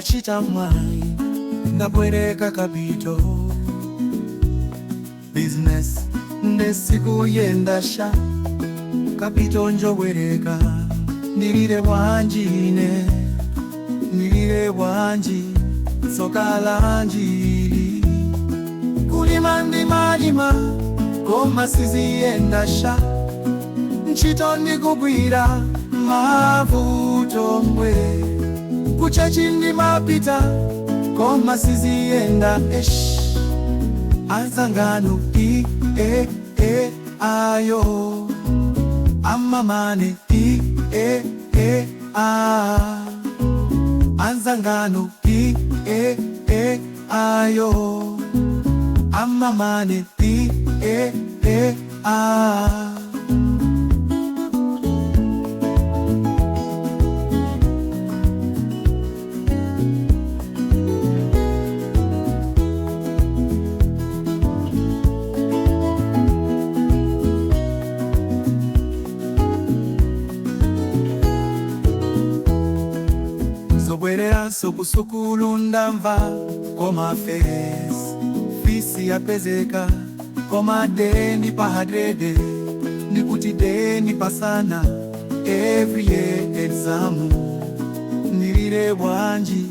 Ndachita mwayi, ndabwereka capital. Business nde sikuyenda sha, capital njobwereka. Ndilire bwanji ine? Ndilire bwanji? Tsoka lanji? Kulima ndimalima, koma siziyenda sha. Ntchito ndikugwira, mavuto mbwe. Ku church ndimapita, koma siziyenda esh. Anzanganu i e e ayo, amamane i e e a. Anzanganu i e e ayo, amamane i e e a. Zobwereranso kusukulu ndamva, koma fees, fees yapezeka, koma deni pa 100. Ndikuti deni pasana, every year exam. Ndilire bwanji?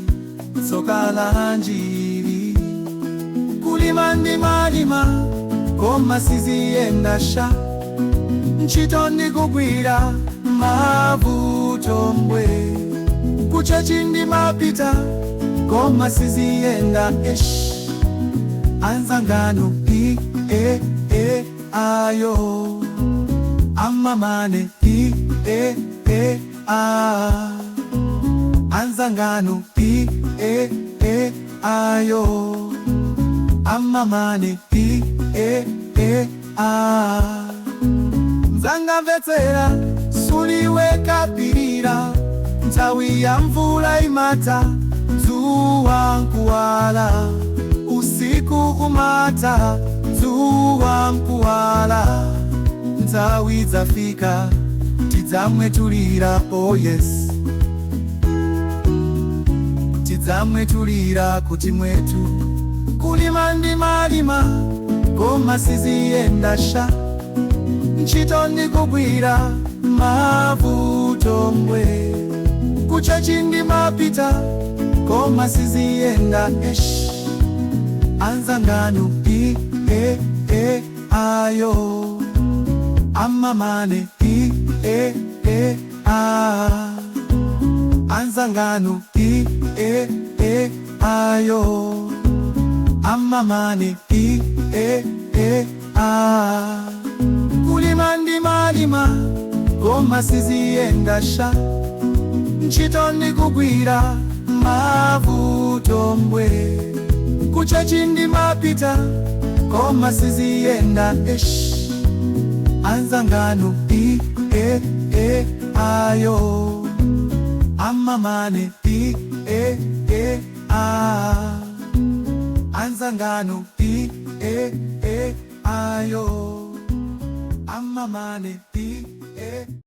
Tsoka lanji? Kulima ndimalima, koma siziyenda sha. Ntchito ndikugwira, mavuto mbwe. Ku church ndimapita, koma siziyenda esh. Anzanganu i e e ayo, amamane i e e a. Anzanganu i e e ayo, amamane i e e a. Mzanga mvetsera, suli wekha, pirira. Nthawi ya mvula imata, dzuwa nkuwala. Usiku umata, dzuwa nkuwala. Nthawi idzafika tidzamwetulira, oh yes, tidzamwetulira kuti mwetu. Kulima ndimalima, koma siziyenda sha. Ntchito ndikugwira, mavuto mbwe. Ku church ndimapita, koma siziyenda esh. Anzanganu i e e ayo, amamane i e e a. Anzanganu i e e ayo, amamane i e e a. Kulima ndimalima, koma siziyenda sha. Ntchito ndikugwira, mavuto mbwe. Ku church ndimapita, koma siziyenda esh. Anzanganu i e e ayo, amamane i e e a. Anzanganu i e e ayo, amamane i e.